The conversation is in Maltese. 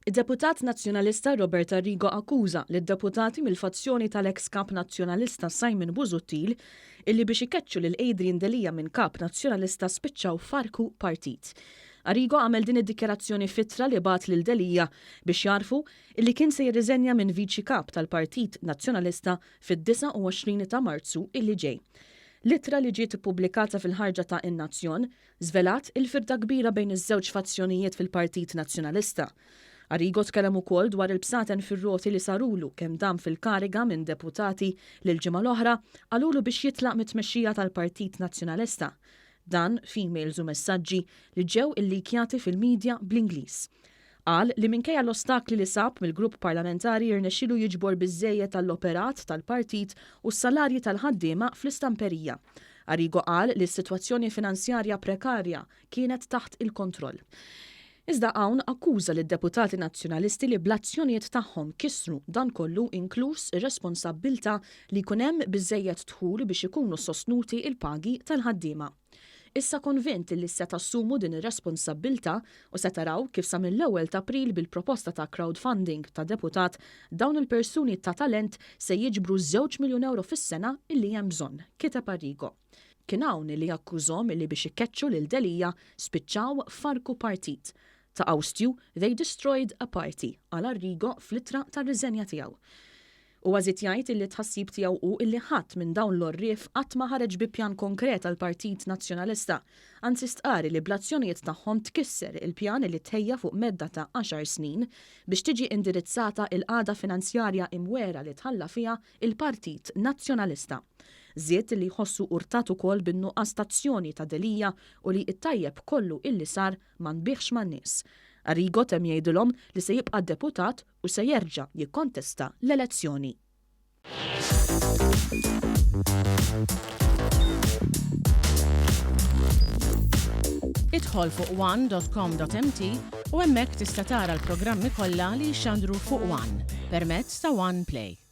Id-deputat Nazzjonalista Robert Arrigo akkuża lid-deputati mill-fazzjoni tal-eks Kap Nazzjonalista Simon Busuttil illi biex ikeċċu lil Adrian Delia minn Kap Nazzjonalista spiċċaw farrku partit. Arrigo għamel din id-dikjarazzjoni f'ittra li bagħat lil Delia biex jgħarrfu illi kien se jirriżenja minn Viċi Kap tal-Partit Nazzjonalista fid-29 ta' Marzu illi ġej. L-ittra li ġiet ippubblikata fil-ħarġa ta' In-Nazzjon żvelat il-firda kbira bejn iż-żewġ fazzjonijiet fil-Partit Nazzjonalista. Arrigo tkellem ukoll dwar il-bsaten fir-roti li sarulu kemm dam fil-kariga minn deputati li l-ġimgħa l-oħra qalulu biex jitlaq mit-tmexxija tal-Partit Nazzjonalista. Dan f'emails u messaġġi li ġew illikjati fil-media bl-Ingliż. Qal li minkejja l-ostakli li sab mill-grupp parlamentari rnexxielu jiġbor biżżejjed għall-operat tal-partit u s-salarji tal-ħaddiema fl-istamperija. Arrigo qal li s-sitwazzjoni finanzjarja prekarja kienet taħt il-kontroll. Iżda hawn akkuża lid-deputati Nazzjonalisti li bl-azzjonijiet tagħhom kissru dan kollu inkluż ir-responsabbiltà li jkun hemm biżżejjed dħul biex ikunu sostnuti l-pagi tal-ħaddiema. Issa konvint li se tassumu din ir-responsabbiltà u se taraw kif sa mill-ewwel t'April bil-proposta ta' crowdfunding ta' deputat dawn il-persuni ta' talent se jiġbru żewġ miljun ewro fis-sena illi hemm bżonn, kiteb Arrigo. Kien hawn li akkużhom illi biex ikeċċu lil Delia spiċċaw farrku partit. Ta' Awstju, they destroyed a party, qal Arrigo fl-ittra tar-riżenja tiegħu. Huwa żied jgħid illi t-tħassib tiegħu hu illi ħadd minn dawn l-għorrief qatt ma ħareġ bi pjan konkret għall-Partit Nazzjonalista. Anzi stqarr illi bl-azzjonijiet tagħhom tkisser il-pjan illi tħejja fuq medda ta' għaxar snin biex tiġi indirizzata il-qagħda finanzjarja imwegħra li tħalla fiha il-Partit Nazzjonalista. Żied illi jħossu urtat ukoll bin-nuqqas t'azzjoni ta' Delia u li t-tajjeb kollu illi sar ma nbiegħx man-nies. Arrigo temm jgħidilhom li se jibqa' deputat u se jerġa' jikkontesta l-elezzjoni. Idħol fuq one.com.mt u hemmhekk tista' tara l-programmi kollha li jixxandru fuq One permezz ta' One Play.